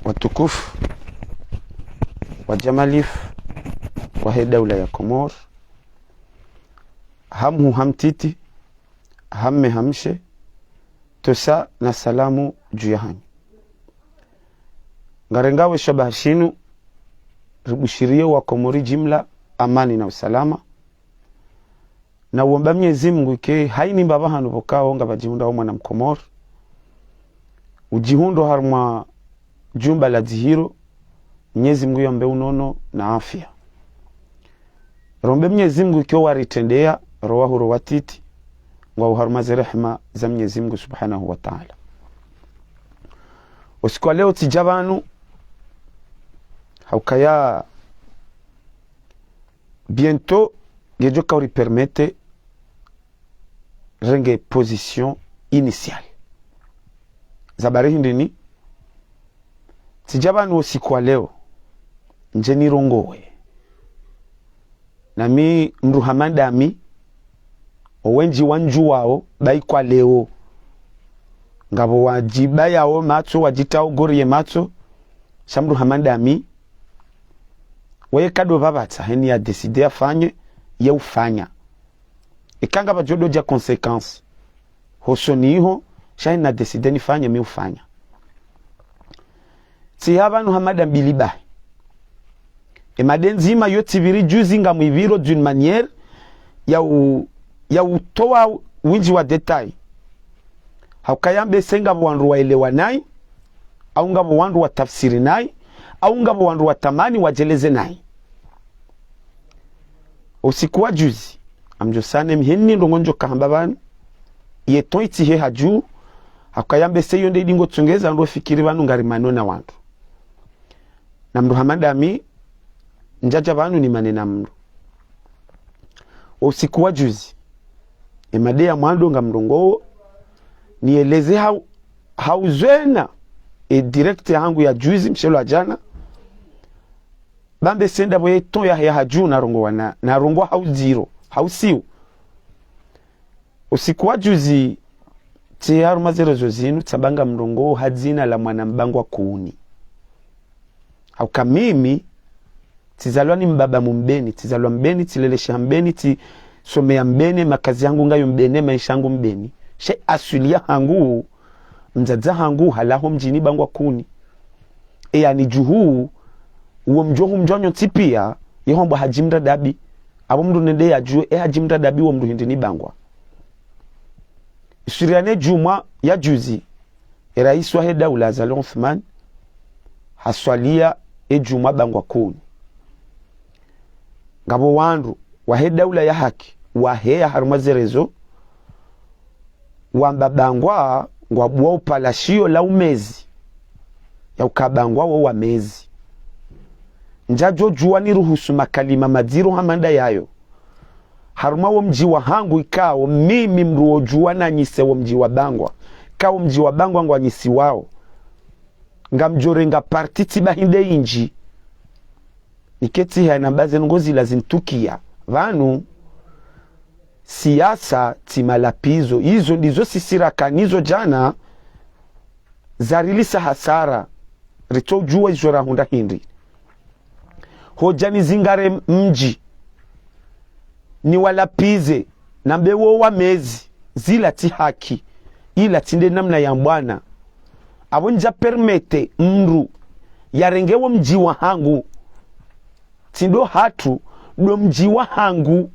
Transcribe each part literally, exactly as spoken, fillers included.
Watukufu, wajamalifu, wahe daula ya Komori, ha mhuu ha mtiti, ha mme ha mshe, ntsontsa na salamu dju yahanyu. Ngarengao ye shabaha shinu, ribushiriye wakomori jimla, amani na usalama. Na uomba Mnyezi Mungu ike hayina mbapvi hanu pvokao ngapvadjihundrao mwana mkomori, udjihundro harumwa jumba la dzihiro, Mnyezi Mungu yambe unono na afya. Rombe Mnyezi Mungu ike owaritrendeya, ro wahuu ro watiti, ngwao harumwa ze rehema za Mnyezi Mungu Subhanahu wa Ta'ala. Usiku wa leo tsidja pvanu, ha ukaya bientôt, ngedjo ka uri permettre renge position initiale. Sababu hindri ni, tsidja pvanu usiku wa leo, ndje nirongowe. Na mi mdru hama ndami, owendji wandjuwao, bayi kwa leo. Ngapvo wadjibayao matso, wadjitao gori ye matso, sha mdru hama ndami, weye kado pvapvatsa, heni ya décider yafanye, ye ufanya. Eka ngapvadjo dodja conséquence hosoni iho, sha heni na décider nifanye, mi ufanya. Tsiha pvanu ha mada mbili bahi. E mada ndzima yo tsipviri juzi ngamwipviro d'une manière ya u-, ya utowa windji wa détail. Ha ukaya mbese ngapvo wandru waelewa nayi, au ngapvo wandru watafsiri nayi, au ngapvo wandru watamani wadjeleze nayi. Usiku wa juzi, ngamdjo sane mi heni ndrongo ndjo kahamba pvanu, ye ton itsihe ha juu, ha ukaya mbese iyo nde idingo tsungeza ndo fikiri pvanu ngari mano na wandru. Na mdru hama ndami, ndjadja pvanu nimane na mdru. Usiku wa juzi, e mada ya mwando ngamrongoo, nieleze hau, hau zwena, e direct yahangu ya juzi, mshelo wa jana, ba mbese ndapvo ye ton ya, ya ha juu narongowa na, narongowa hau dziro, hau siu. Usiku wa juzi, tsi harumwa ze réseaux zinu, tsamba ngamrongoo ha dzina la mwana Mbangwa Kuni. Ha uka mimi, tsizalwa ni mbaba mu Mbeni, tsizalwa Mbeni, tsilelesheha Mbeni, tsisomeya Mbeni, makazi yangu ngayo Mbeni, maesha yangu Mbeni. She aswili yahangu, mdzadze hangu, halawa ho mdjini Bangwa Kuni. E yani djuhu, uwo mdji ohu mdji wa nyontsi piya, ye hwambwa Hadji Mradabi. Apvo mdru nende yadjuwe, e Hadji Mradabi wo mdru hindri ni Bangwa. Iswiriya ne djumwa ya juzi, e raisi wahe daula Azali Assoumani, haswaliya e djumwa Bangwa Kuni. Ngapvo wandru wahe daula ya haki, waheya harumwa ze réseaux, wamba Bangwa ngwabuwa upvalashiyo la umezi, ya uka Bangwa wo wamezi. Ndjadjo djuwa niruhusu makalima madziro hama nda yayo. Harumwa wo mdji wahangu ikao, mimi mdru wodjuwa nanyise wo mdji wa Bangwa. Ka wo mdji wa Bangwa ngwanyisiwao, ngamdjo renga parti tsi bahi nde indji. Niketsi haya namba ze ndrongo zila zintukiya. Pvanu, siasa tsi malapvizo. Izo ndizo sisi raka nizo jana, zarilisa hasara. Ritsodjuwa izo rahundra hindri. Hodja nizingare mdji, niwalapvize, nambe wo wamezi, zila tsi haki, ila tsi nde namna ya mbwana. Apvo ndja permettre mdru yarenge wo mdji wahangu, tsi ndo hatru, ndo mdji wahangu,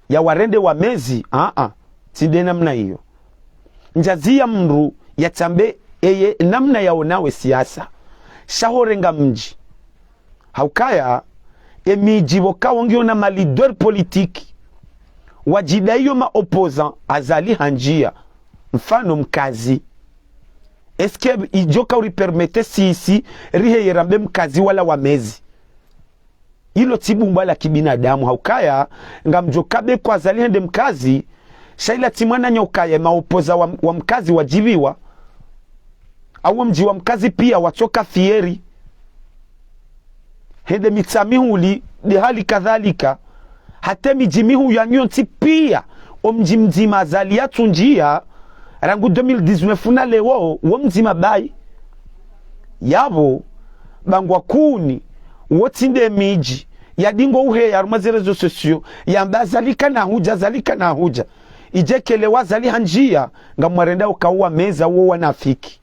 yawarende wamezi, aa, tsi nde namna iyo. Ndjaziya mdru yatsambe eye namna yaonao e siasa. Sha horenga mdji. Ha ukaya, e midji pvo kawo ngiyo na ma leader politique, wadjidaiyo ma opposant, Azali handjiya, mfano Mkazi. Est-ce que idjo ka uri permettre sisi riheye rambe Mkazi wala wamezi? Ilo tsi bumba la kibinadamu, ha ukaya, ngamdjo kabe kwa Azali hende Mkazi, sha ila tsi mwananya ukaya e ma opposant wa, wa Mkazi wadjipviwa. Au wo mdji wa Mkazi piya watsoka fier. Hende Mitsamihuli, de hali kadhalika. Hata e midji mihuu ya nyontsi piya, o mdji mdzima Azali yatsundjiya, rangu deux mille dix-neuf na leo, wo mdzima bayi. Yapvo, Bangwa Kuni, wo tsi nde midji, yadingo uheya harumwa ze réseaux sociaux, yamba Azali kana hudja, Azali kana hudja. Idje kele wa Azali handjia, ngamwarenda uka uwameza wo wanafiki.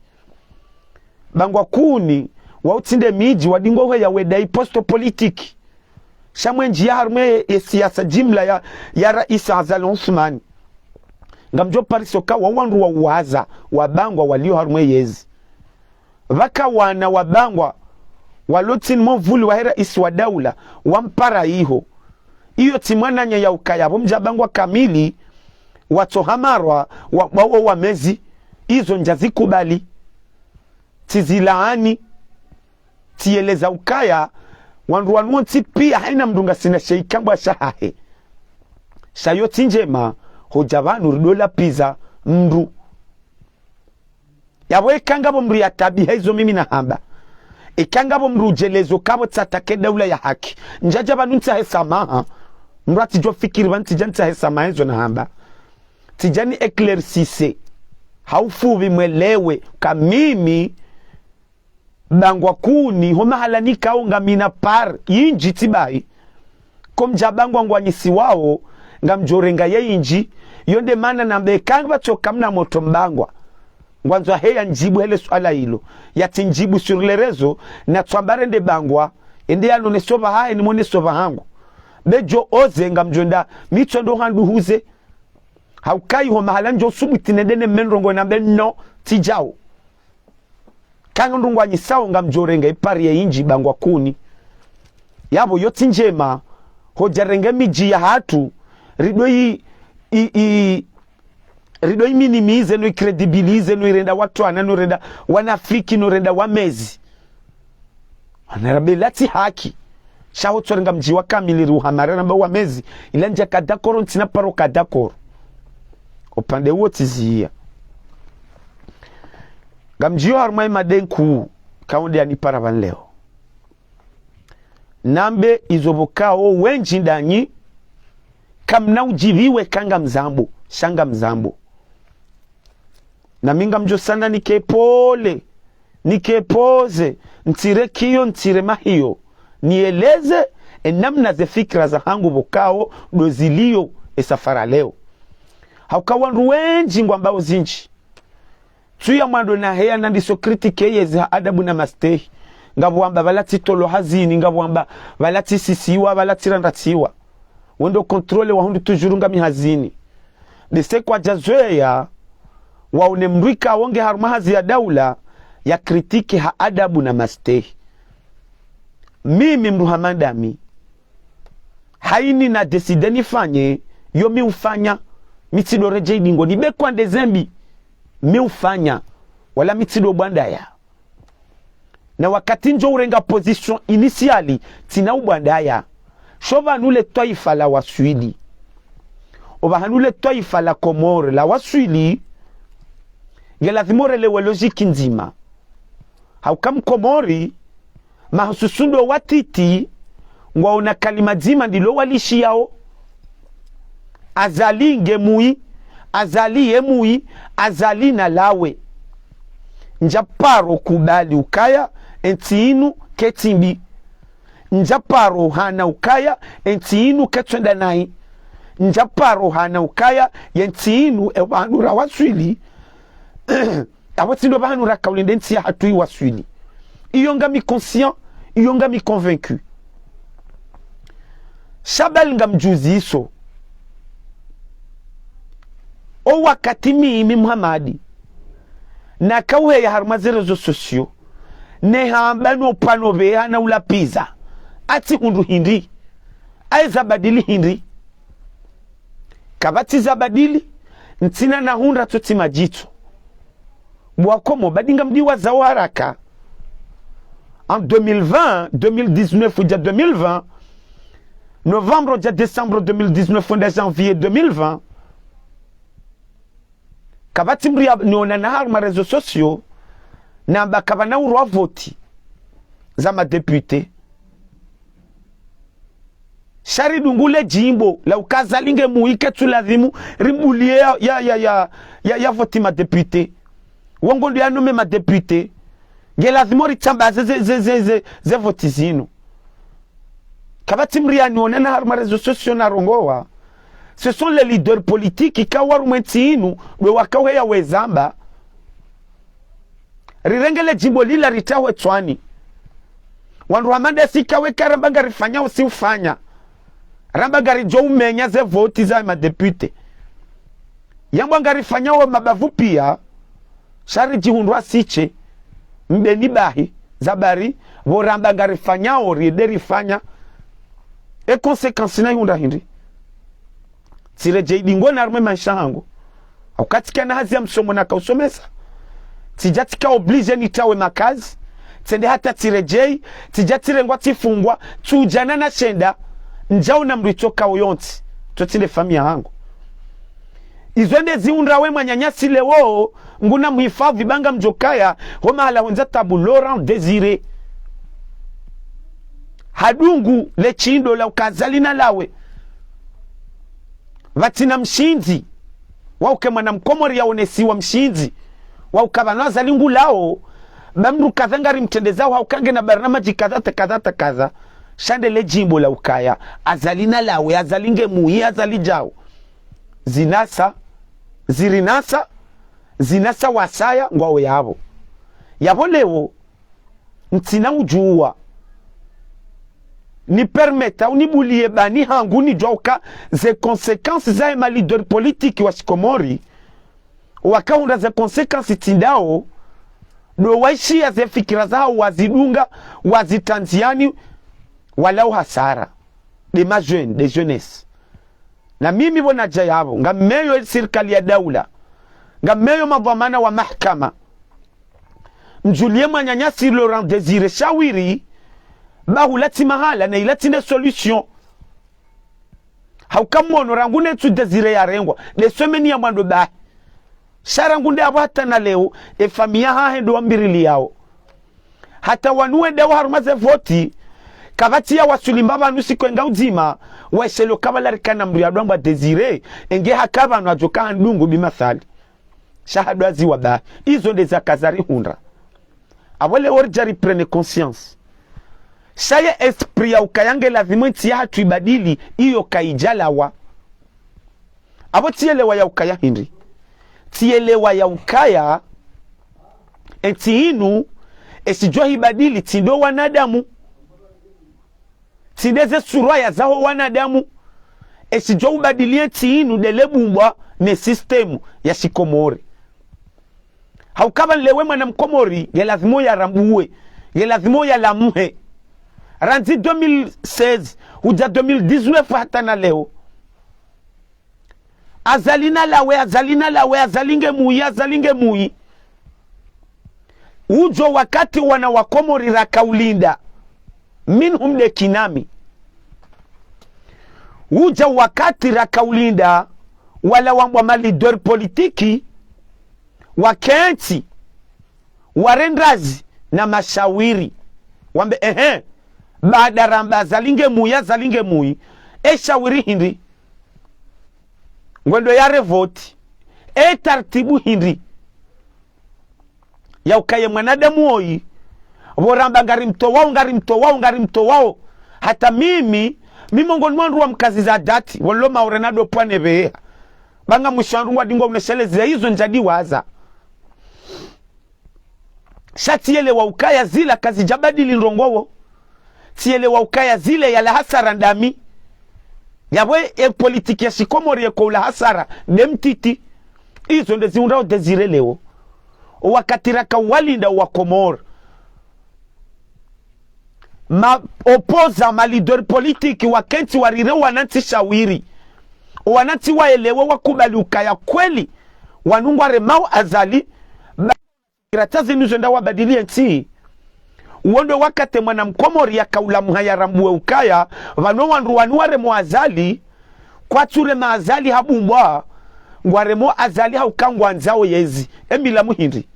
Bangwa Kuni, wao tsi nde midji, wadingo uheya wenda i poste politique. Sha mwendjia harumwa ye, ye siasa jimla ya, ya Rais Azali Assoumani. Ngamdjo parisa uka wao wandru wa uwaza, wa Bangwa walio harumwa yezi. Pvaka wana wa Bangwa, walo ntsini mo mvuli wahe rais wa daula, wampara iho. Iyo tsi mwananya ya ukaya, pvo mdja Bangwa kamili, watsoha marwa, wa, wa, wa, wamezi, izo ndjazikubali. Tsizilaani, tsiyeleza ukaya, wandru wanu wontsi pia haina mndru ngasina she ikambwa shahahe. Sha yo tsi ndjema, hodja pvanu ridola piza mndru. Yapvo eka ngapvo mndru yatabiha izo mimi nahamba. Eka ngapvo mndru udjelezo kapvo tsatake daula ya haki. Ndjadja pvanu ntsahe samaha. Mndru atsidjo fikiri pvanu tsidja ntsahe samaha izo nahamba. Tsidja ni éclaircisse. Ha ufupvi mwelewe ka mimi Bangwa Kuni, ho mahala nikao ngamina part yindji tsi bahi. Ko mdja Bangwa ngwanyisiwao, ngamdjorenga ye yindji, yo nde mana nambe eka ngapvatsoka mna motro Mbangwa. Ngwandzo aheya ndjibu hele suala ilo. Yatsi ndjibu sur les réseaux, natsoamba rende Bangwa, ende yanone sopva hahe nimone sopva hangu. Be djo oze ngamdjo enda, mi tsondo handuhuze. Ha ukaya ho mahala ndjo subuti nende ne mendrongo nambe no, tsidjao. Ka ngandru ngwanyisao ngamdjorenga i part ya yindji Bangwa Kuni. Yapvo yo tsi ndjema, hodja renge midji ya hatru, rido i, i, i, rido i minimiser, no i crédibiliser, no irenda watwana, no irenda wanafiki, no irenda wamezi. Ana ramba ila tsi haki. Sha hotsorenga mdji wa kamili riuhamare ramba wamezi. Ila ndjaka d'accord ntsina paro ka d'accord. Upande uwo tsiziya. Ngamdjio harumwa i mada nkuu, kaonde yanipara pvanu leo. Nambe izo pvokao wendji ndanyi, kamna udjiviwe ka ngamzambo, sha ngamzambo. Nami ngamdjo sana nike pole, nike poze, ntsire kiyo, ntsire mahiyo, nieleze e namna ze fikira zahangu pvokao ndo zilio e safara leo. Ha uka wandru wendji ngwambao zindji. Tsu ya mwando naheya nandiso critiquer yezi ha adabu na mastehi. Ngapvo wamba pvala tsi tolwa hazini, ngapvo wamba pvala tsi sisiwa, pvala tsi randratsiwa. Wendo contrôler wahundru toujours ngami hazini. Ndese kwadja zoweya, waone mndru ikao nge harumwa hazi ya daula, ya critiquer ha adabu na mastehi. Mimi mndru hama ndami, haini na décider nifanye, yo mi ufanya, mi tsido redjei dingo, nibekwa nde zembi, mi ufanya, wala mi tsido bwandaya. Na wakati ndjo urenga position initiale, tsina ubwandaya. Sho pvanu le twaifa la waswili. Opvahanu le twaifa la Komori la waswili, nge lazima orelewe logique ndzima. Ha uka Mkomori, mahususu ndo watiti, ngwaona kalima dzima ndilo walishiyao. Azali nge mwi, Azali ye mwi, Azali nalawe. Ndjaparo kubali ukaya, entsi inu ketsi mbi. Ndjaparo hana ukaya, entsi inu ketsi wenda nayi. Ndjaparo hana ukaya, yentsi inu, e pvanu ra waswili. Apvo tsi ndo pvanu raka ulinde ntsi ya hatru iwaswili. Iyo ngami conscient, iyo ngami convaincu. Sha bali ngamdjuziso. O wakati mimi Muhamadi, naka uheya harumwa ze réseaux sociaux, nehamba no pvano pveha na ulapiza. Atsi hundru hindri. Aye zabadili hindri. Kapvatsi zabadili, ntsina nahundra tsotsi madjitso. Bwa komo, badi ngamdiwazao haraka. En deux mille vingt, deux mille dix-neuf udja deux mille vingt, novembre udja décembre deux mille dix-neuf, wenda janvier deux mille vingt. Kapvatsi mndru ya, niona na harumwa réseaux sociaux, namba kapvana urwa voti za madéputé. Sha ridungule djimbo la uka Azali nge mwi ketsu lazimu rimbulie ya, ya, ya, ya, ya, ya voti madéputé. Wo ngo ndo ya nomme madéputé. Nge lazima ritsambaze ze, ze, ze, ze, ze voti zinu. Kapvatsi mdru yaniona na harumwa réseaux sociaux narongowa. Ce sont les leaders politiques ikao harumwa entsi inu, ndo wakao heya wezamba. Rirenge le djimbo lila ritawe tswani. Wandru hama ndasi ikao eka ramba ngarifanyao si ufanya. Ramba ngaridjo umenya ze voti za madéputés. Yambwa ngarifanyao mabavu pia, sha ridjihundru wasi she, mbeni bahi, zabari, pvo ramba ngarifanyao, riende rifanya. E conséquence nayihundra hindri? Tsiredjei dingoni harumwa e maesha hangu. Hauka tsika na hazi ya msomo nakausomesa. Tsidja tsika obligé nitawe makazi. Tsende hata tsiredjei, tsidja tsirengwa tsifungwa, tsudjana na shenda, ndjau na mdru itsokao yontsi. Tso tsi nde famiya hangu. Izo nde zihundrao we mwananyasi leo, nguna mhifadhi ba ngamdjokaya, ho mahala hwandza tabu Laurent Désiré. Hadungu le shindo la uka Azali nalawe. Pvatsina mshindzi, wa uka e mwana mkomori yaonesiwa mshindzi, wa uka pvanu Azali ngulao, ba mdru kadha ngarimtrendezao, hauka ngena barnamaji kadha ta kadha ta kadha. Sha nde le djimbo la ukaya Azali nalawe, Azali nge muyi, Azali djao. Zinasa, zirinasa, zinasa wasaya ngwao yapvo. Yapvo leo, ntsina udjuwa. Ni permeta, unibuliye bani hangu nidjuwa uka ze conséquences za e ma leaders politiques wa shikomori, wakahundra ze conséquences tsi ndao, ndo waishiya ze fikira zahao wazidunga, wazitandziani, walao hasara. Nde ma jeunes, nde jeunesse. Na mimi pvo nadja yapvo, ngammeyo sirikali ya daula, ngammeyo madhwamana wa mahakama. Mdjuliye mwananyasi Laurent Désiré shawiri, ba hula tsi mahala, na ila tsi nde solution. Hauka mwono rangu ne ntsu Désiré yarengwa, nde semaine ya mwando bahi. Sha rangu nde yapvo hata na leo, e famiya hahe ndo wambiriliyao. Hata wanu wendao harumwa ze voti, kapvatsi ya wasulimba pvanu siku enga udzima, waishelo kapvala rikana mdru yadwambwa Désiré, enge haka pvanu adjoka handungu bi mathali. Sha hadwaziwa bahi. Izo nde zaka zarihundra. Apvo leo ridja ri prendre conscience. Sha ye esprit ya ukaya nge lazima entsi yahatru ibadili, iyo kayidjalawa. Apvo tsiyelewa ya ukaya hindri? Tsiyelewa ya ukaya entsi inu, esidjo hibadili, tsi ndo wanadamu. Tsi nde ze surwa ya zaho wanadamu. Esidjo ubadili entsi inu nde le bumbwa ne système ya shikomori. Hauka pvanu leo we mwana mkomori, nge lazima uyarambuwe, nge lazima uyalamhe. Randzi deux mille seize, hudja deux mille dix-neuf hata na leo. Azali nalawe, Azali nalawe, Azali nge muyi, Azali nge muyi. Udjo wakati wana wa Komori rakaulinda. Minhum nde kinami. Udja wakati rakaulinda, wala wambwa ma leaders politiques, wakentsi, warendrazi na mashawiri. Wambe, ehe, baada ramba Azali nge muyi, Azali nge muyi. E shawiri hindri? Ngwendo yare voti. E tartibu hindri? Ya ukaya ye mwanadamu woyi, pvo ramba ngarimtowao, ngarimtowao, ngarimtowao. Hata mimi, mi mongoni mwa wandru wa mkazi za dati, pvo nilo Maore na ndo pvwa ne pveha. Ba ngamwisho wandru ngwadingo uneshelezea izo ndjadiwaza. Sha tsiyelewa ukaya zila kazidjabadili ndrongoo. Tsiyelewa ukaya zile yala hasara ndami. Yapvo e politiki ya shikomori yeko ula hasara nde mtiti. Izo nde zihundrao Désiré leo. O wakati raka uwalinda wa Komori, ma opposants, ma leaders politiques wakentsi warire wanantsi shawiri. O wanantsi waelewe, wakubali ukaya kweli wanu ngwaremao Azali. Ba- Kira tsa zinu zenda wabadili entsi. Uwo ndo wakati mwana mkomori yaka ula mhaya rambuwe ukaya, pvanu wandru wanu waremo Azali, kwatsu rema Azali habumbwa, ngwaremo Azali hauka ngwandzao yezi, e mila muhindri.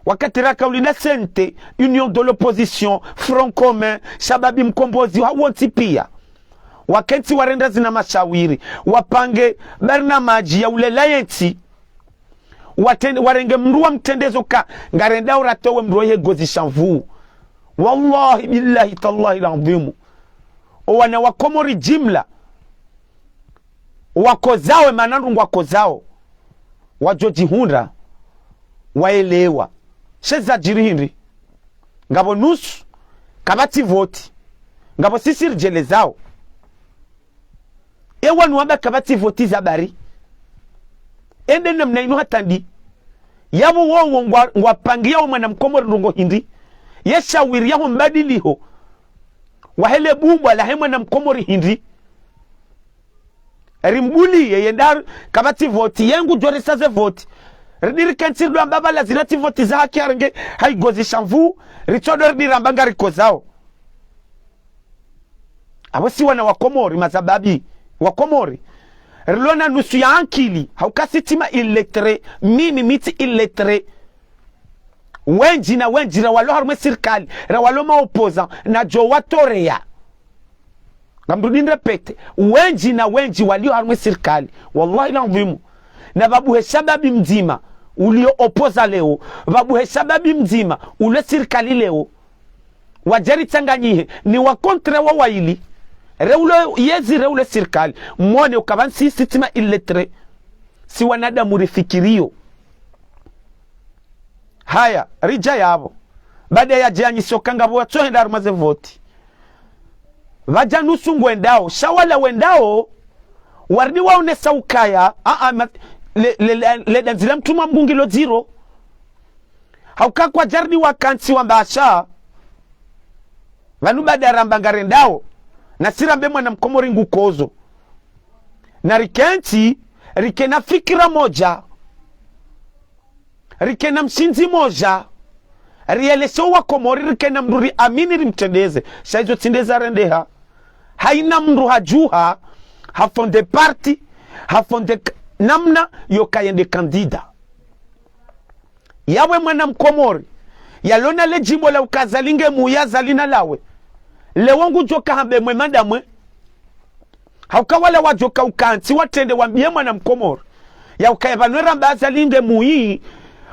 Wakati raka ulinda C N T, Union de l'opposition, Front commun, Shababi Mkombozi, hawontsi pia. Wakentsi warendra zina mashawiri, wapange barnamaji ya ulela yentsi. Watrende, warenge mndru wamtrendeze uka ngarendao ratowe mndru oyi he gozi sha nvuu. Wallahi billahi tallahi ladhimu. Owana wa Komori jimla, wakozao, emana ndrongoo wakozao, wadjodjihundra waelewa. Sha ezadjiri hindri? Ngapvo nusu kapvatsi voti. Ngapvo sisi ridjelezao. Ewanu wamba kapvatsi voti za bari. Ende namna inu hata ndi. Yapvo wowo ngwa, ngwapangiyao mwana mkomori ndrongoo hindri? Ye shawiri yaho mbadiliho wahe le bumbwa lahe mwana mkomori hindri? Rimbuliye yenda kapvatsi voti, ye ngudjo risa ze voti. Ridi rikentsi rido amba pvala zila tsi voti za haki, harenge ha igozi sha nvuu, ritsodo ridi ramba ngarikozao. Apvo si wana wa Komori, mazababi wa Komori, rilo na nusu ya ankili, hauka si tsi ma illettrés, mimi mi tsi illettré. Wendji na wendji ra walo harumwa e sirikali, ra walo ma opposants, nadjo watoreya. Ngamrudi nirépété, wendji na wendji walio harumwa e sirikali, wallahi ladhimu, na pvabuhe shababi mdzima ulio opposant leo, pvabuhe shababi mdzima ulio sirikali leo, wadje ritsanganyihe, ni wa contre wa waili, re ulo yezi, re ulo sirikali, mwone uka pvanu si, si tsi ma illettrés, si wanadamu rifikiriyo. Haya, ridja yapvo. Baada yadje yanyise uka ngapvo watsohenda harumwa ze voti, pvadja nusu ngwendao, sha wala wendao, waridi waonesa ukaya, a, a, ma, le, le, le, le dandzi la mtrumwa Mngu ngilo dziro. Hauka kwadjaridi wakantsi wamba sha, pvanu baada ramba ngarendao, na si rambe mwana mkomori ngukozo. Na rikentsi, rikena fikira modja, rikena mshindzi modja, rieleshe wa Komori, rikena mndru riamini rimtrendeze. Sha izo tsi nde zarendeha. Haina mndru hadjuha, ha fondé parti, ha fondé k-, namna yoka yende candidat. Yapvo emwana mkomori yalo na le djimbo la uka Azali nge mwi, Azali nalawe, leo ngudjoka hambe mwe madamwe. Hauka wala wadjoka ukantsi watrende wambiye mwana mkomori ya ukaya pvanu eramba Azali nge mwi,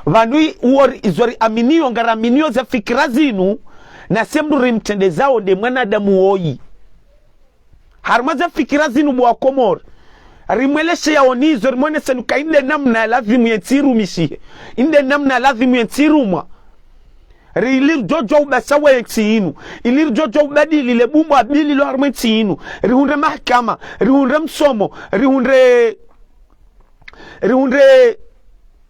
pvanu i, uwo ri, izo riaminiyo, ngaraaminiyo ze fikira zinu, na si emndru rimtrendezao nde mwanadamu woyi. Harumwa ze fikira zinu bo wa Komori, rimweleshe yaonizo, rimwoneseni uka inde namna ya ladhimu ye ntsi irumishihe, inde namna ya ladhimu ye ntsi irumwa. Ri, ili ridjodjuwa ubasa we ntsi inu, ili ridjodjuwa ubadili le bumbwa bili lo harumwa e ntsi inu, rihundre mahakama, rihundre msomo, rihundre, rihundre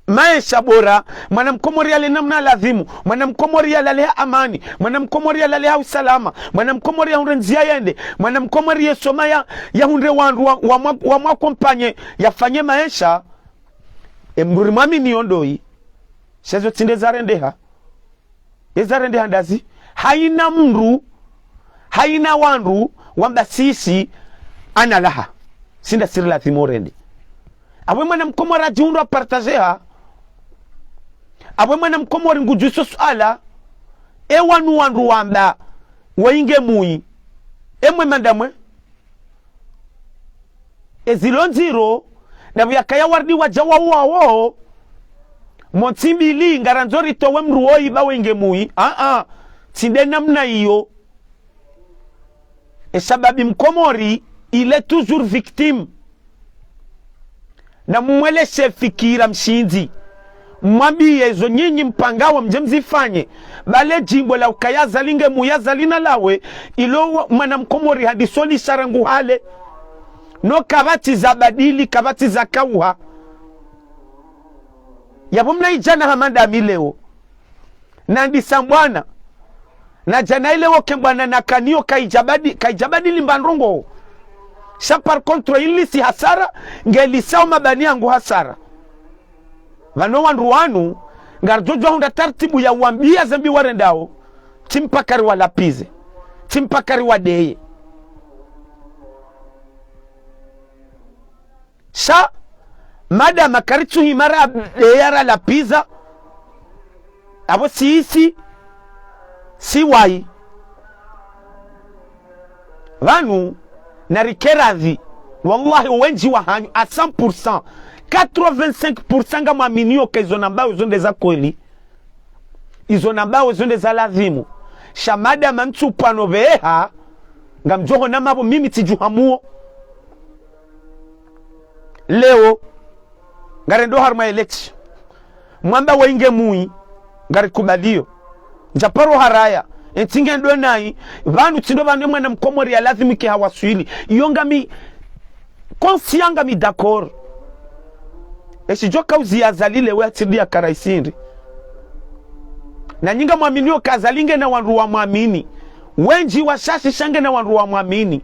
maesha bora, mwana mkomori yale namna ya ladhimu, mwana mkomori yalale ha amani, mwana mkomori yalale ha usalama, mwana mkomori yahundre ndziya yende, mwana mkomori yesoma ya, yahundre wandru wa, wa mwa, wa mwa accompagner, yafanye maesha, emndru rimwaminiyo ndoyi. Sha izo tsi nde zarendeha. Eza rendeha ndazi, haina mndru, haina wandru wamba sisi ana laha. Si nda siri ladhimu urende. Apvo mwana mkomori adjihundra partager ha. Apvo mwana mkomori ngudjuso suala. E wanu wandru wamba, wainge mwi. E mwe madamwe. Ezilo ndziro, ndapvo yakaya waridi wadja wawo wawo, mo ntsi mbili, ngarandzo ritowe mndru woyi ba wainge mwi. Aa, tsi nde namna iyo. E shababi mkomori, il est toujours victime. Na mumweleshe fikira mshindzi. Mwambiye zo nyinyi mpangao mdje mzifanye. Ba le djimbo la ukaya Azali nge mwi, Azali nalawe, ilo wa, mwana mkomori handiso lishara ngu hale. No kapvatsi za badili, kapvatsi za kauha. Yapvo mna idjana hama ndami leo. Na ndisa mbwana. Na djana ile woke mbwana nakaniyo kaidjabadi, kaidjabadili mba ndrongoo. Sha par contre ili si hasara, ngelisao mabani yangu hasara. Pvanu wandru wanu, ngaridjodjuwa hundra tartibu ya wambiya zembi warendao, tsi mpaka riwalapize, tsi mpaka riwadeye. Sha, madama karitsuhima radeya ralapiza, apvo sisi, si wayi. Pvanu, narike radhi, wallahi, wendji wahanyu, à cent pour cent, quatre-vingt-cinq pour cent ngamwaminio ka izo nambao izo nde za kweli. Izo nambao izo nde za lazimu. Sha madamu ntsu pvanu pveha, ngamdjo hona mapvo mimi tsidjuha muo. Leo, ngarendo harumwa election. Mwamba wenge mwi, ngarikubalio. Ndjaparo haraya, entsi ngendo nayi, pvanu tsindo pvanu mwana mkomori ya lazimu ke hawaswili. Iyo ngami, conscient ngami d'accord. Eshi djo kauzi ya Azali lewo ya tsirdi ya karaisindri. Na nyi ngamwaminio ka Azali ngena wandru wamwamini. Wendji washashi sha ngena wandru wamwamini.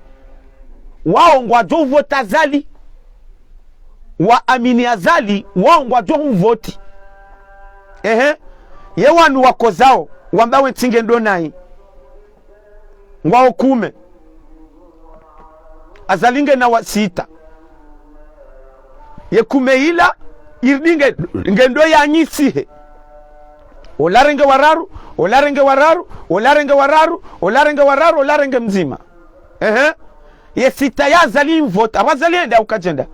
Wao ngwadjo uvota Azali. Waamini Azali, wao ngwadjo humvoti. Ehe. Ye wanu wakozao, wamba wentsi ngendo nayi. Ngwao kume. Azali ngena wa sita. Ye kume ila, irdi nge, ngendo yanyisihe. Ola renge wararu, ola renge wararu, ola renge wararu, ola renge wararu, ola renge mdzima. Ehe. Ye sita ya Azali mvota. Apvo Azali hende au kadjenda?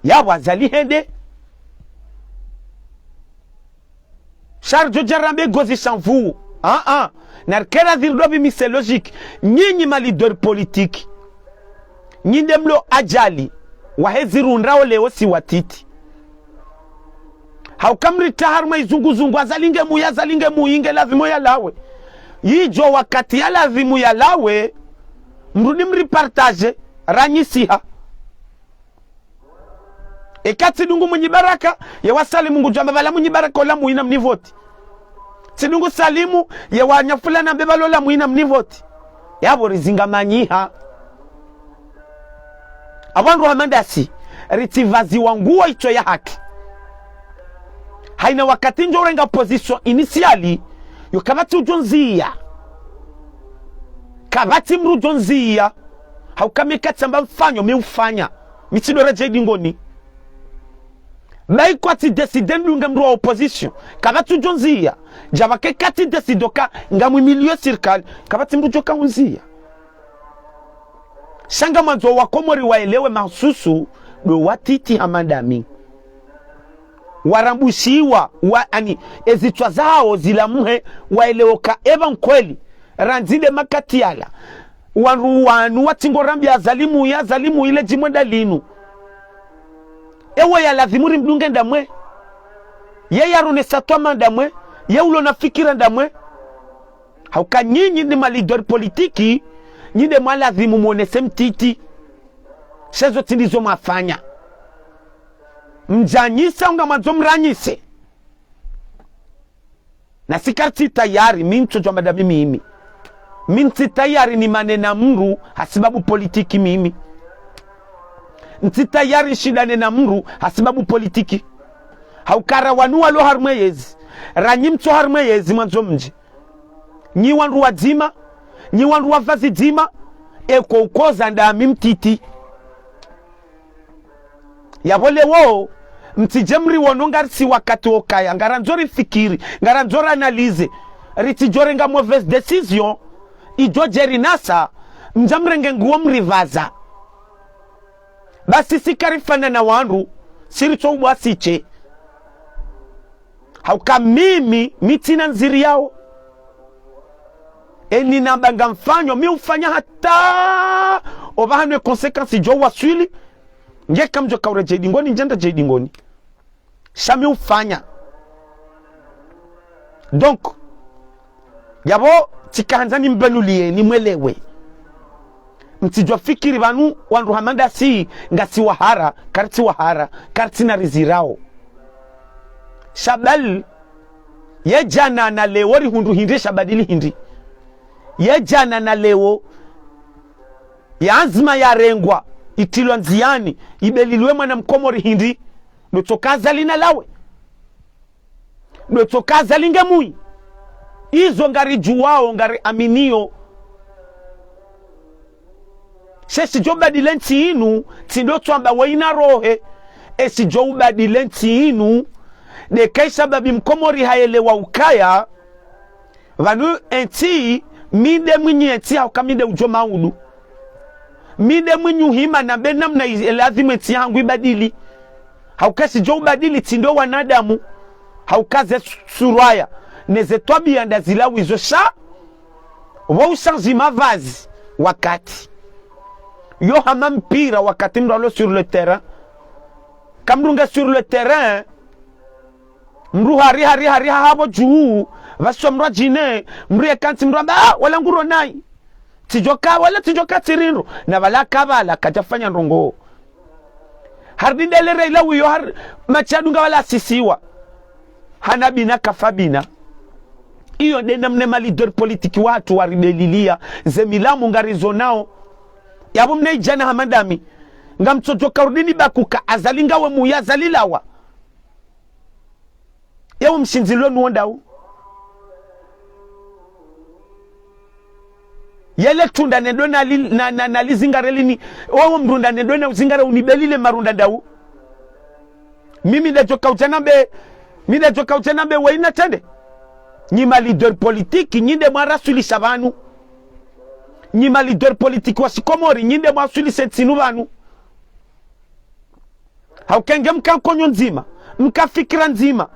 Yapvo Azali hende. Sha ridjo djarambe gozi sha nvuu. Ah, ah. Narikera zirdo pvi mise logique. Nyinyi ma leader politique. Nyi nde mlo ajali. Wahe zirundrao leo si watiti. Hauka mrita harumwa izunguzungu, Azali nge muyi, Azali nge muyi, nge lazimu ya lawe. Yidjo wakati ya lazimu ya lawe, mrudi mripartage, ranyisiha. Eka tsidungu Mwinyi Baraka, ye wasalimu ngudjwamba pvala Mwinyi Baraka ola muyi na mnivoti. Tsidungu Salimu, ye wanyafula na mbepva lola muyi na mnivoti. Yapvo rizingamanyiha. Apvo wandru hama ndasi, ritsipvaziwa nguo itso ya haki. Haina wakati ndjo urenga position initiale, yo kapvatsi udjo ndziya. Kapvatsi mdru udjo ndziya. Hauka mi katsamba mfanyo, mi ufanya. Mi tsido redjei dingoni. Bayi kwatsi décidé ndunge mdru wa opposition. Kapvatsi udjo ndziya. Djapvake katsi décidé oka ngamwimilio sirikali. Kapvatsi mdru udjo ka undziya. Sha ngamwandzo wakomori waelewe mahususu ndo watiti hama ndami. Warambushiwa, wa, ani, ezitswa zawo zilamuhe, waelewe oka epva nkweli. Randzi nde makati yala. Wandru wanu watsingo rambia Azali muyi, Azali muyi le djimwe nda linu. Ewo ya lazimu rimdunge ndamwe. Ye yaronesa twama ndamwe. Ye ulona fikira ndamwe. Hauka nyinyi nde ma leader politique, nyi nde mwa lazimu mwonese mtiti. Sha zo tsi ndizo mwafanya. Mdjanyisa ngamwandzo mranyise. Nasi karitsi tayari, mi ntsodjwa madami mimi. Mi ntsi tayari nimane na mdru hasibabu politiki mimi. Ntsi tayari nshindane na mdru hasibabu politiki. Hauka ra wanu walo harumwa yezi. Ra nyi mtso harumwa yezi mwandzo mdje. Nyi wandru wadzima, nyi wandru wa vazi dzima, eko ukoza ndami mtiti. Yapvo lewo, mtsidje mriwono ngarisi wakati okaya, ngarandzo rifikiri, ngarandzo rianalyser, ritsidjo renga mauvaise décision, idjo dje rinasa, mdja mrenge nguo mripvaza. Basi si karifanana na wandru, si ritso ubwa sishe. Hauka mimi, mi tsina ndziri yawo. Eni namba ngamfanyo, mi ufanya hata opvahanu e conséquence idjo waswili, nge kamdjo kauredjei dingoni, ndjenda djei dingoni. Sha mi ufanya. Donc, yapvo tsikahandza nimbenuliye, nimwelewe. Mtsidjwa fikiri pvanu wandru hama ndasi ngasi wahara, karitsi wahara, karitsina rizirao. Sha bal, ye djana na lewo rihundru hindri shabadili hindri. Ye djana na lewo, ye anzima yarengwa, itrilwa ndziyani, ibelilwe mwana mkomori hindri, ndo tsoka Azali na lawe. Ndo tsoka Azali nge mwi. Izo ngaridjuwao, ngariaminio. She shidjo badile ntsi inu, tsi ndo tswamba weyina rohe. Eshidjo ubadile ntsi inu, ndeka ishababi mkomori hayelewa ukaya pvanu entsi, mi nde mwinyi entsi hauka mi nde udjo maudu. Mi nde mwinyi uhima nambe namna i-, ladhimu entsi yahangu ibadili. Hauka tsidjo ubadili tsi ndo wanadamu. Hauka ze su-, surwaya, ne ze twabiya ndazilawizo sha. Wo ushandzi mavazi wakati. Yo hama mpira wakati mndru alo sur le terrain. Ka mndru nge sur le terrain, mndru hari, hari, hari, ha, hapvo dju, pvaswa mndru adjine, mndru yeka ntsi mndru amba, "Ah, wala nguro nayi." Tsidjoka, wala tsidjoka tsirindro. Na pvala kapvala, kadjafanya ndrongo. Hari ndele reila uyo, hari, matsi yadunga wala asisiwa. Hana bina kafa bina. Iyo nde namna ma leader politique watru waribelilia, ze milamu ngarizo nao. Yapvo mna idjana hama ndami. Ngamtsodjoka urudi ni bakuka, Azali ngawe muya, Azali lawa. Yewo mshindzi lwenu wo ndawu. Yele tunda nendo nali-, na, na, nalizingare lini, owo mrunda nendo na uzingare unibelile marunda ndawu. Mimi ndadjoka udja nambe, mi ndadjoka udja nambe wayina tsende. Nyi ma leader politique, nyi nde mwarasulisha pvanu. Nyi ma leader politique wa shikomori, nyi nde mwarasulisha entsi inu pvanu. Hauka nge mka nkonyo ndzima, mka fikira ndzima.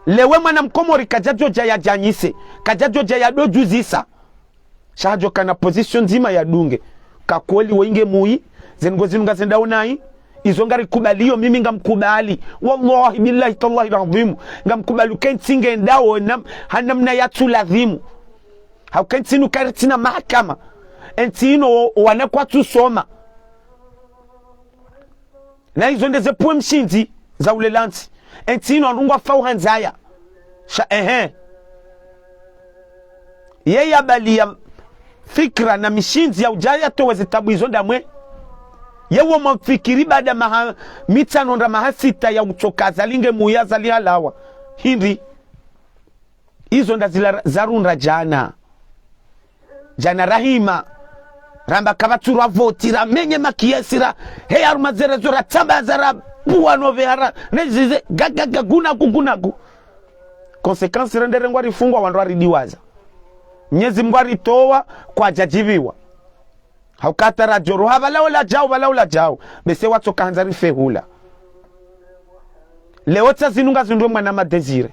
Lewo mwana mkomori kadjadjodja yadjanyise, kadjadjodja yadodjuzisa. Sha hadjoka na position ndzima yadunge. Ka kweli wo inge muyi, ze ndrongo zinu ngazendao nayi, izo ngarikubaliyo, mimi ngamkubali. Wallahi, billahi, tallahi, ladhimu. Ngamkubali uka entsi ngendao, nam-, ha namna yatsu ladhimu. Hauka entsi inu karitsina mahakama. Entsi inu wana kwatsu soma. Na izo nde ze pvuwe mshindzi za ulela ntsi. Entsi inu wandru ngwafao ha ndzaya. Sha, ehe. Yeye abaliya fikira na mishindzi ya udja yatowe ze tabu izo ndamwe. Yewo mwafikiri baada maha mitsano nda maha sita ya utsoka Azali nge muya, Azali halawa. Hindri. Izo ndazila ra-, zarunda djana. Djana rahima. Ramba kapvatsu rwa voti, ramenye makiyesi ra, heya harumwa zerezo ratsamba za rapvuwa nove hara, nezize, ga, ga, ga, gunaku, gunaku. Conséquence rendere ngwarifungwa wandru waridiwaza. Mnyezi Mngu aritowa kwadjadjiviwa. Hauka hata radjo roha pvala ola djau, pvala ola djau. Bese watsoka handza rife hula. Leo tsa zinu ngazindrwe mwana ma Désiré.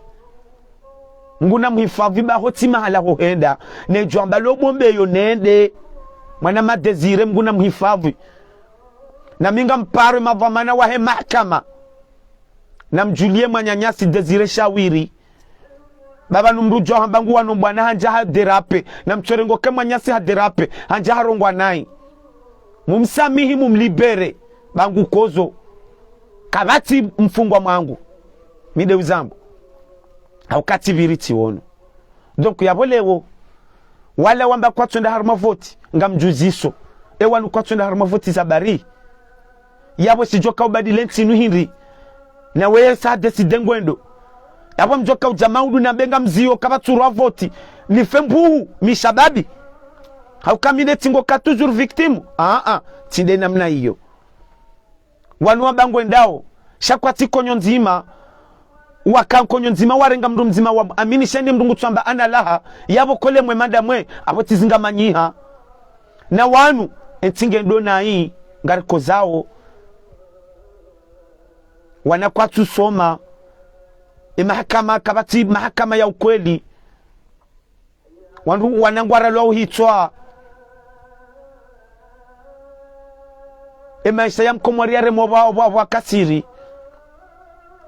Mngu namhifadhwi ba hotsi mahala hohenda. Nedjwamba lo bombe yo nende. Mwana ma Désiré Mngu namhifadhwi. Na mi ngamparo e madhwamana wahe mahakama. Namdjuliye mwananyasi Désiré shawiri. Ba pvanu mdru djo hamba ngu wano mbwana handja ha déraper. Namtsore ngo ke mwananyasi ha déraper. Handja harongwa nayi. Mumsamihi, mumlibérer. Ba ngu kozo. Kapvatsi mfungwa mwangu. Mi nde uzambo. Hauka tsi pviri tsi wono. Donc, yapvo leo, wala wamba kwatsu enda harumwa voti, ngamdjuziso. E wanu kwatsu enda harumwa voti za bari. Yapvo tsidjoka ubadile ntsi inu hindri. Na weye sa décidé ngwendo. Yapvo mdjoka udja maudu nambe ngamziyo kapvatsu rwa voti. Nife mbuhu, mi shababi. Hauka mi nde tsi ngo ka toujours victime. Ah, ah, tsi nde namna iyo. Wanu wamba ngwendao, sha kwatsi konyo ndzima, waka nkonyo ndzima warenga mndru mdzima wa amini sha ende mndru ngutswamba ana laha, yapvo kole mwe manda mwe, apvo tsi zinga manyiha. Na wanu, entsi ngendo nayi, ngarikozao. Wana kwatsu soma, e mahakama kapvatsi mahakama ya ukweli. Wandru wana ngwaralwao hitswa. E maesha ya mkomori yaremwa pvwa, pvwa, pvwa kasiri.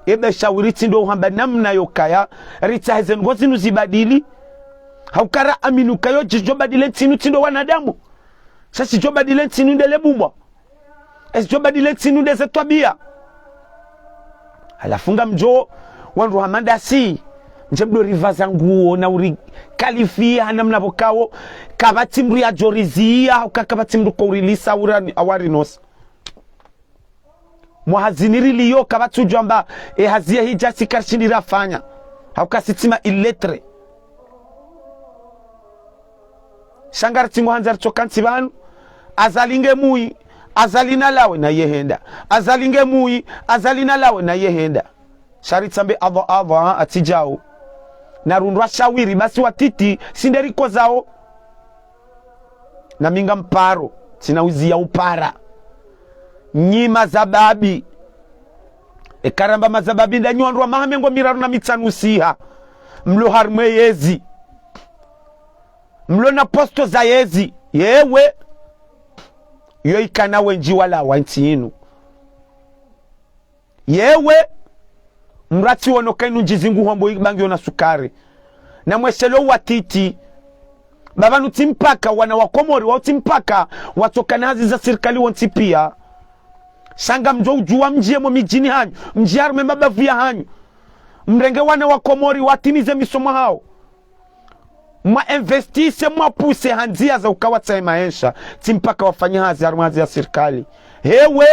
Ebe shawiri tsi ndo uhamba namna yokaya, ritsahe ze ndrongo zinu zibadili. Hauka ra amini uka yo djidjo badile ntsi inu tsi ndo wanadamu. Sha shidjo badile ntsi inu ndele bumbwa. Eshidjo badile ntsi inu nde ze twabiya. Halafu ngamdjo, wandru hama ndasi, ndje mdo ripvaza nguo na uri qualifier ha namna pvo kawo, kapvatsi mndru yadjo riziya, hauka kapvatsi mndru ko urilisa ura-, awarinosa. Mwa hazini riliyo, kapvatsi udjo amba, e hazi ya hidja si karishindi rafanya. Hauka si tsi ma illettrés. Sha ngaritsingo handza ritsoka ntsi pvanu, Azali nge muyi, Azali nalawe na yehenda. Azali nge muyi, Azali nalawe na yehenda. Sha ritsambe apvo apvo, ha, atsi djau. Na rundrwa shawiri, basi watiti, si nde rikozao. Na mi ngamparo. Tsina uziya upara. Nyi mazababi. Eka ramba mazababi nda nyi wandru wa maha mengo miraru na mitsanu usiha. Mlo harimwe yezi. Mlo na posto za yezi. Yewe. Yo ikana wendji walawa ntsi inu. Yewe, mratsi wono kainu ndjizi nguhombo ibangi yona sukari. Na mweshelo watiti. Ba pvanu tsi mpaka, wana wa Komori, wao tsi mpaka, watsoka na hazi za sirikali wontsi piya. Sha ngamdjo udjuwa mdjiye mo midjini hanyu, mdjiye harumwe mabavu ya hanyu. Mrenge wana wa Komori, watimize misomo hawo. Mwa investise, mwa puse ha ndziya za uka watsahe maesha, tsi mpaka wafanye hazi harumwa hazi ya sirikali. Hewe,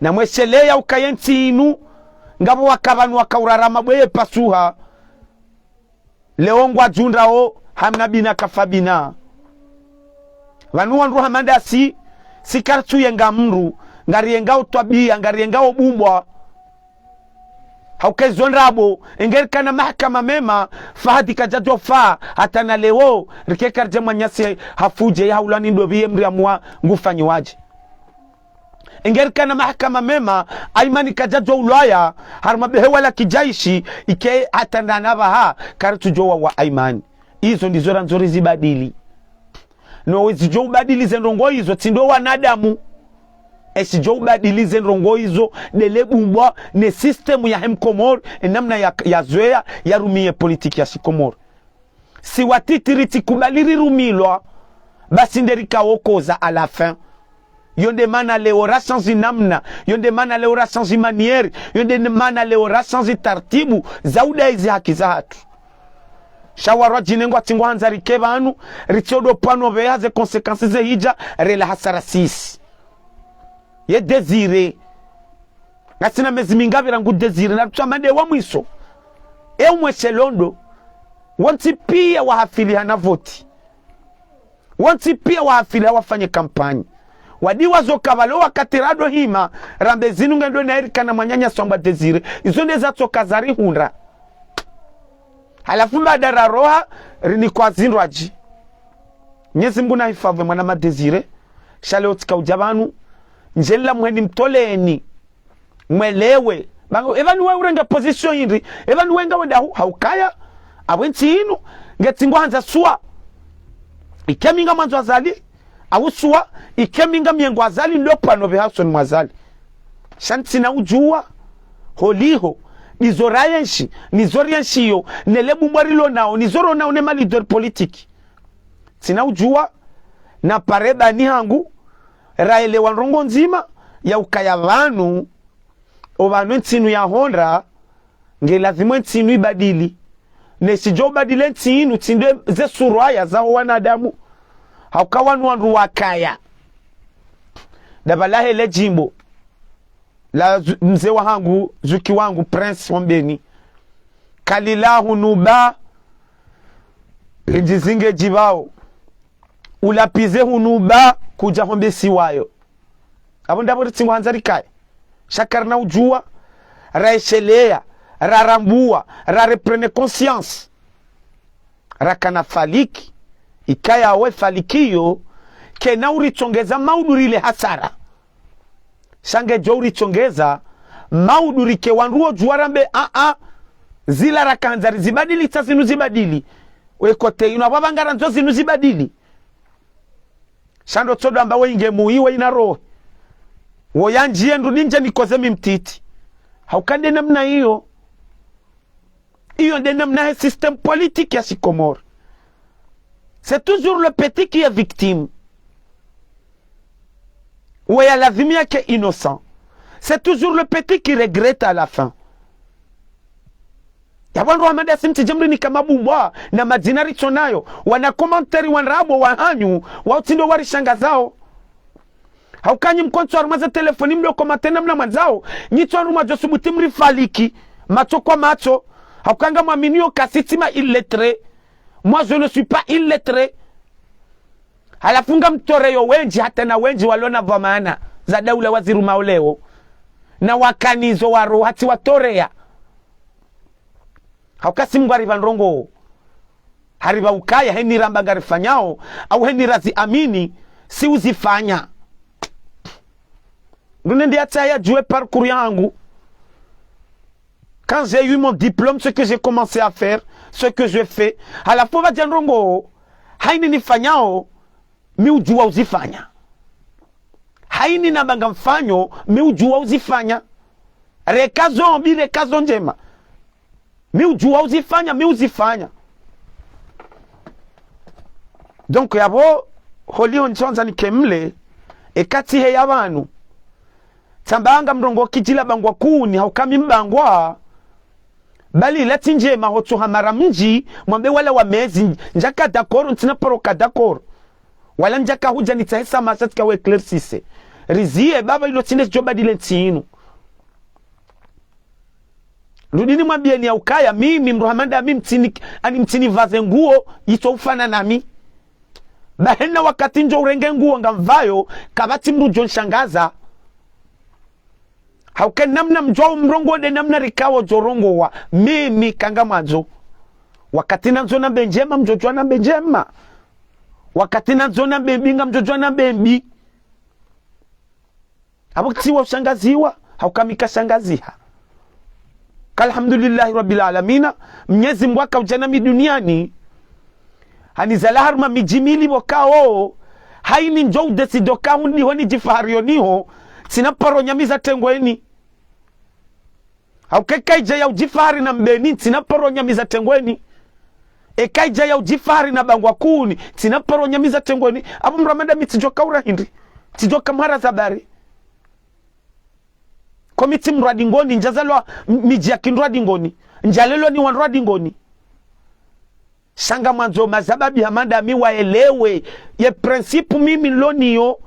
na mwesheleya uka ye ntsi inu, ngapvo waka pvanu waka urarama bweye pasuha. Leo ngwadjundrao, hamna bina kafa bina. Pvanu wandru hama ndasi, si karitsu yenga mdru, ngariyenga o twabiya, ngariyenga o bumbwa. Hauka izo ndrabo, engerikana mahakama mema, Fahadi kadjadjo fa, hata na leo, rike karidje mwananyasi hafudje, ya haulwa ni ndopvi ye mdru ya mwa ngufanyiwadje. Engerikana mahakama mema, Aimani kadjadjo ulwaya, harumwa behewa la kijaishi, ike hata ndana pvaha, karitsudjo wawa Aimani. Izo ndizo randzo rizibadili. No wezidjo ubadili ze ndrongo izo, tsi ndo wanadamu. Eshidjo ubadili ze ndrongo izo, ndele bumbwa, ne système ya he Mkomori, e namna ya, ya zoweya, ya rumiye politiki ya shikomori. Si watiti ritsi kubali rirumilwa, basi nde rikawo koza à la fin. Yo nde mana leo ra change namna, yo nde mana leo ra change manière, yo nde mana leo ra change tartibu, za udayi zi haki za hatru. Sha warwa djine ngwatsi ngwahandza rike pvanu, ritsodo pvanu pveha ze conséquences ze hidja, rela hasara sisi. Ye Désiré. Ngasina mezi mingapvi rangu Désiré, na rutsa mande wa mwiso. E umweshe londo. Wontsi piya wahafili hana voti. Wontsi piya wahafili hawafanye kampanyi. Wadi wazo ka pvalo wakati rado hima, rambe zinu ngendo na erikana mwananyasi wambwa Désiré. Izo nde zatsoka zarihundra. Halafu mba dara roha, rinikwa zindrwadji. Mnyezi Mngu na hifadhwi mwana ma Désiré. Sha leo tsika udja pvanu. Ndjela mweni mtoleni. Mwelewe. Bango, epvanu we urenge position hindri. Epvanu we nga wenda hu, haukaya. Apvo ntsi inu. Nge tsi ngwahandza suwa. Ike mi ngamwandzo Azali. Au suwa. Ike mi ngamiyengo Azali ndo pvanu pveha usoni mwa Azali. Sha ntsina udjuwa. Holiho. Nizo rayenshi. Nizo riyenshi yo. Nele bumbwa rilo nao. Nizo ro nao ne ma leader politique. Tsina udjuwa, na pare bani hangu, raelewa ndrongo ndzima, ya ukaya pvanu, o pvanu e ntsi inu ya hondra, nge lazimu e ntsi inu ibadili. Ne shidjo ubadili e ntsi inu, tsi nde ze surwa ya zaho wanadamu. Hauka wanu wandru wakaya. Daba lahe le djimbo. La zu-, mze wahangu, zuki wangu, Prince wa Mbeni. Kalila hunu ba, ridjizinge djipvao. Ulapize hunu ba, kudja hombe siwayo. Apvo ndapvo ritsi ngwahandza rikaye. Sha karina udjuwa, raesheleya, rarambuwa, ra reprendre conscience. Rakana faliki, ikaya we faliki yo, kena uritsongeza maudu rile hasara. Sha ngedjo uritsongeza, maudu rike wandru wodjuwa rambe, a, a, zila rakahandza rizibadili, tsa zinu zibadili. We kote inu, apvo pvanga randzo zinu zibadili. Sha ndo tsodo amba we inge muyi we ina roho. Wo yandjiye ndru nindje nikoze mi mtiti. Hauka nde namna iyo. Iyo nde namna he système politique ya shikomori. C'est toujours le petit qui est victime. Ou ya lazimu yake innocent. C'est toujours le petit qui regrette à la fin. Yapvo wandru wa mada si mtsi djemri ni kama bumbwa na madzina ritso nayo. Wana commentaire wa ndrabo wa hanyu, wa utsindo wa rishangazao. Hauka nyi mkontso harumwa ze telefoni mdo commenter namna mwandzao, nyi tso harumwa djo subuti mri faliki, matso kwa matso. Hauka ngamwaminiyo ka si tsi ma illettrés. Moi, je ne suis pas illettré. Halafu ngamtoreyo wendji, hata na wendji walo na dhwamana za daula wazirumao leo. Na wakanizo waro hatsi watoreya. Hauka si Mngu haripva ndrongo. Haripva ukaya, heni ramba ngarifanyao, au heni raziamini, Si uzifanya. Ndune ndi ataya djuwe parcours yangu. Quand j'ai eu mon diplôme, ce que j'ai commencé à faire, ce que je fais. Halafu pvadja ndrongo, haini nifanyao, mi udjuwa uzifanya. Haini namba ngamfanyo, mi udjuwa uzifanya. Reka zo mbi, reka zo ndjema. Mi udjuwa uzifanya, mi uzifanya. Donc, yapvo, holiho ntsondza nike mle, eka tsi heya pvanu. Tsamba ngamrongoa kidjila bangwa kuni, hauka mi mbangwa. Bali ila tsi ndjema hotsoha mara mdji, mwambe wala wa mezi, ndjaka d'accord, ntsina paro ka d'accord. Wala ndjaka hudja nitsahe samaha tsika we éclaircisse. Riziye, baba ilo tsi nde djo badile ntsi inu. Rudi nimwambiyeni ya ukaya, mimi mdru hama nda mi mtsini, ani mtsini pvaze nguo, itso ufana nami. Bahi na wakati ndjo urenge nguo ngamvayo, kapvatsi mdru djo nshangaza. Hauka namna mdjo umrongoa nde namna rikao djo rongowa, mimi ka ngamwandzo. Wakati nandzo nambe ndjema, mdjo djuwa nambe ndjema. Wakati nandzo nambe mbi, ngamdjo djuwa nambe mbi. Apvo tsiwa ushangaziwa, hauka mi kashangaziha. Ka alhamdulillahi rabbil alamina, Mnyezi Mngu akaudja nami duniani. Hanizala harumwa midji mili pvo kao, haini ndjo udécider ka hundi ho nidjifahariyo niho, ntsina paro nyamiza tengweni. Hauka eka idja ya udjifahari na Mbeni, ntsina paro nyamiza tengweni. Eka idja ya udjifahari na bangwa kuni, ntsina paro nyamiza tengweni. Apvo mdru hama nda mi tsidjoka ura hindri. Tsidjoka mhara za bari. Ko mi tsi mdru wa dingoni, ndjazalwa m-, midji ya kindru wa dingoni. Ndjalelwa ni wandru wa dingoni. Sha ngamwandzo mazababi hama nda mi waelewe ye principe mimi nilo niyo.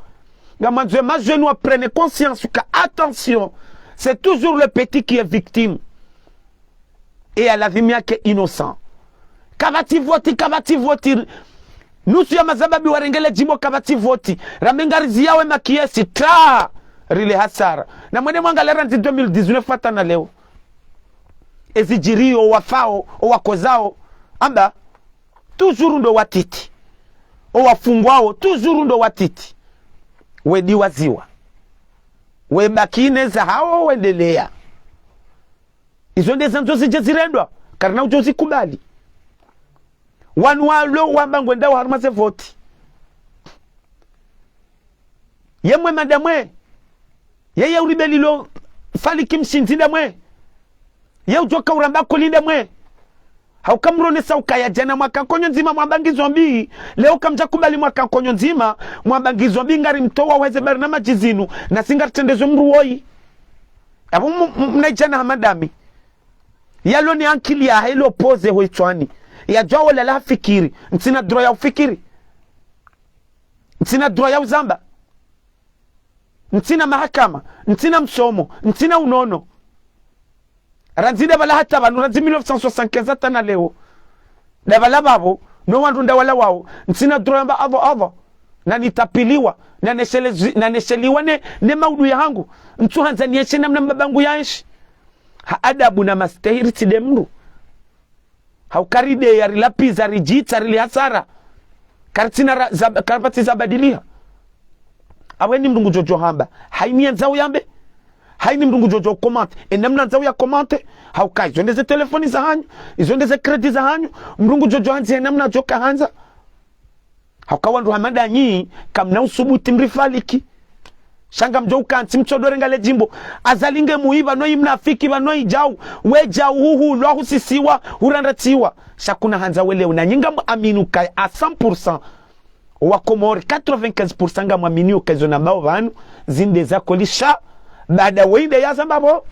Ngamwandzo ye ma jeunes wa prenne conscience ka attention, c'est toujours le petit qui est victime. Et ya ladhimi yake innocent. Kapvatsi voti, kapvatsi voti. Nusu ya mazababi warenge le djimbo kapvatsi voti. Rambe ngariziyawo ye makesi, tra! Rile hasara. Na mwende mwangalie randzi deux mille dix-neuf hata na leo. Ezidjiriyo, owafao, owakozao. Amba, toujours ndo watiti. Owafungwao, toujours ndo watiti. Wediwaziwa. Webaki ne zahao, wendeleya. Izo nde zandzo zidje zirendwa, karina udjo zikubali. Wanu walo wamba ngwendao harumwa ze voti. Ye mwe madamwe, ye ye uribelilo Faliki mshindzi ndamwe. Ye udjoka uramba koli ndamwe. Hauka mronesa ukaya djana mwaka nkonyo ndzima mwamba ngizo mbi, leo kamdja kubali mwaka nkonyo ndzima, mwamba ngizo mbi ngari mtowa weze bari na madji zinu, na si ngari trendezo mdru woyi. Apvo mu-, mu-, mna idjana hama nda mi. Yalo ni ankili yahe ilo posé ho itswani. Yadjuwa wola la fikiri. Ntsina droit ya ufikiri. Ntsina droit ya uzamba. Ntsina mahakama. Ntsina msomo. Ntsina unono. Randzi ndapvala hata pvanu, randzi mille neuf cent soixante-quinze hata na leo. Ndapvala pvapvo, no wandru ndawalawao. Ntsina droit yamba apvo, apvo. Na nitapiliwa. Na neshelezi-, na nesheliwa ne, ne maudu yahangu. Ntsu handza nienshi namna mbaba ngu yaenshi. Ha adabu na mastehiri tsi nde mdru. Hauka ri nde ya rilapviza, ridjitsa, rili hasara. Karitsina ra-, za-, karipvatsi zabadiliha. Apvo eni mdru ngudjo djo hamba. Haini yandzao yambe. Haini mdru ngudjo djo commenter. Eni namna yandzao ya commenter. Hauka izo nde ze telefoni zahanyu. Izo nde ze crédit zahanyu. Mdru ngudjo djo handzi eni namna djo kahandza. Hauka wandru hama nda nyi, kamna usubuti mri Faliki. Sha ngamdjo ukantsi mtsodo renga le djimbo. Azali nge muyi pvanu yi mnafiki pvanu yi djau. We djau huhulwa husisiwa, hurandratsiwa. Sha kuna handza welewe na nyi ngamwamini ukaya à cent pour cent. Wa Komori, quatre-vingt-quinze pour cent ngamwamini ukaya izo nambao pvanu, zinde za koli sha. Baada we inde yazamba pvo.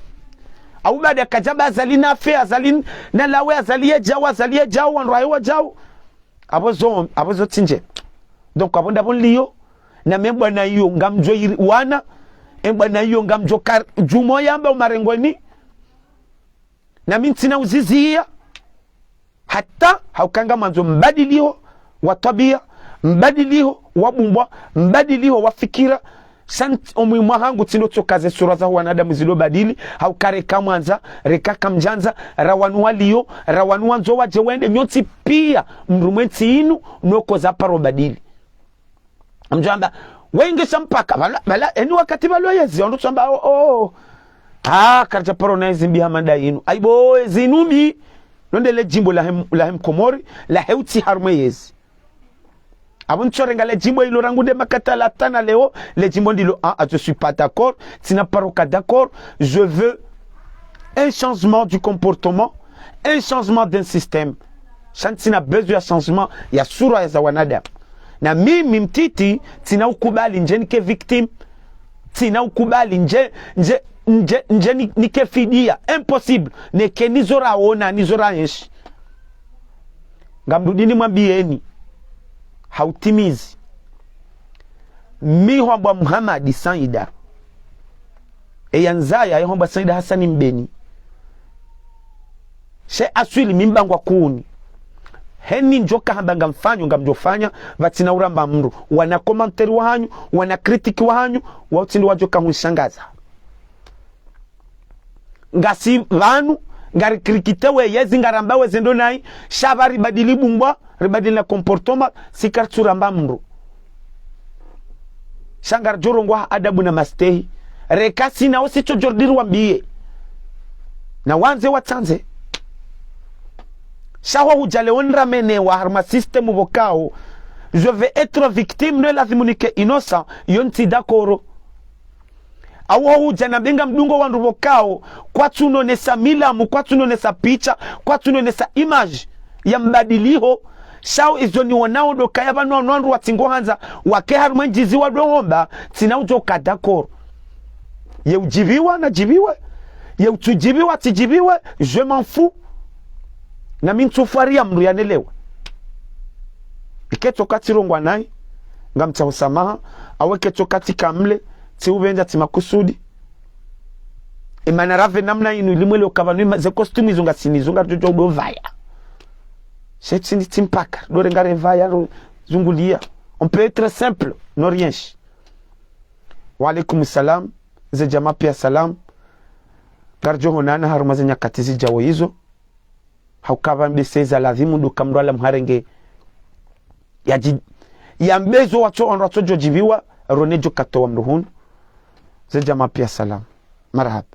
Au baada kadjamba Azali nafe, Azali n-, nalawe, Azali ye djau, Azali ye djau, wandru wahe wa djau. Apvo zo, apvo zo tsi ndje. Donc, apvo ndapvo nliyo, na mi bwana iyo ngamdjo iri wana, e bwana iyo ngamdjo kar-, djumo yamba umarengweni, na mi ntsina uziziya, hata hauka ngamwandzo mbadiliho wa twabiya, mbadiliho wa bumbwa, mbadiliho wa fikira, sha ntsi omwimu wahangu tsi ndo tsoka ze sura za wanadamu zilo badili, hauka reka mwandza, reka kamdjandza, ra wanu waliyo, ra wanu wandzo wadje wende, nyontsi piya, mdru mwe ntsi inu, no koza paro badili. Mdjo amba, wenge sha mpaka, bala, bala, eni wakati balo yezi, wandru tsamba, oh, oh. Ah, karidja paro na yezi mbi hama nda yinu. Ayi bo, yezi yinu mbi, ndo nde le djimbo lahe m-, lahe mkomori, lahe utsi harumwa yezi. Apvo ntsorenga le djimbo ilo rangu nde makati la tsana leo, le djimbo ndilo, ah, ah, je suis pas d'accord, tsina paro ka d'accord, je veux un changement du comportement, un changement d'un système. Sha ntsina besoin ya changement ya sura ya za wanadamu. Na mimi mtiti, tsina ukubali ndje nike victime. Tsina ukubali ndje, ndje, ndje, ndje ni-, nike fidia. Impossible. Neke nizo raona, nizo raenshi. Ngamrudi nimwambiyeni, ha utimizi. Mi hwambwa Muhamadi Saida. Eya ndzaya, ye hwambwa Saida Hasani Mbeni. She aswili mi mbangwa kuni. Heni ndjo ka hamba ngamfanyo, ngamdjo fanya, pvatsina uramba mndru. Wana commentaire wahanyu, wana critique wahanyu, wa utsi ndo wadjo ka hunishangaza. Ngasi pvanu, ngari critiquer we yezi, ngaramba we zendo nayi, sha pva ribadili bumbwa, ribadili na comportement, si karitsu ramba mndru. Sha ngaridjo rongowa ha adabu na mastehi. Reka sina wo si tsodjo ridi riwambiye. Na wandze watsandze. Sha ho hudja leo niramenewa harumwa système pvokao. Je vais être victime, no lazimu nike innocent, yo ntsi d'accord. Awu ho hudja nambe ngamdungo wandru pvokao, kwatsu nonesa milamu, kwatsu nonesa picha, kwatsu nonesa image ya mbadiliho, sha wo izo niwonao ndo kaya pvanu wanu wandru watsingo handza, wake harumwa ndjizi wa ndo homba, tsina udjo ka d'accord. Ye udjibiwa, nadjibiwe. Ye utsudjibiwa, tsidjibiwe, je m'en fous. Na mi ntsufwari ya mndru yanelewa. Ike tsoka tsirongowa nayi, ngamtsaho samaha, awu ike tsoka tsikamle, tsi upvendza tsi makusudi. Emana rave namna inu ilimwele ukapvanu ima-, ze costume izo ngasina izo ngaridjo djo udo pvaya. She tsini tsi mpaka, ndo renga repvaya, ro zunguliya. On peut être simple, no rien. Wa alaikum salam, ze djamaa piya salam. Ngaridjo honana harumwa ze nyakati zidjawo izo. Hauka pvanu be seza lazimu ndo ka mndru ala mharenge. Yadji-, yambe zo watso, wandru watsodjo djibiwa, rone djo katowa mndru hunu. Ze djamaa piya salam. Marahaba.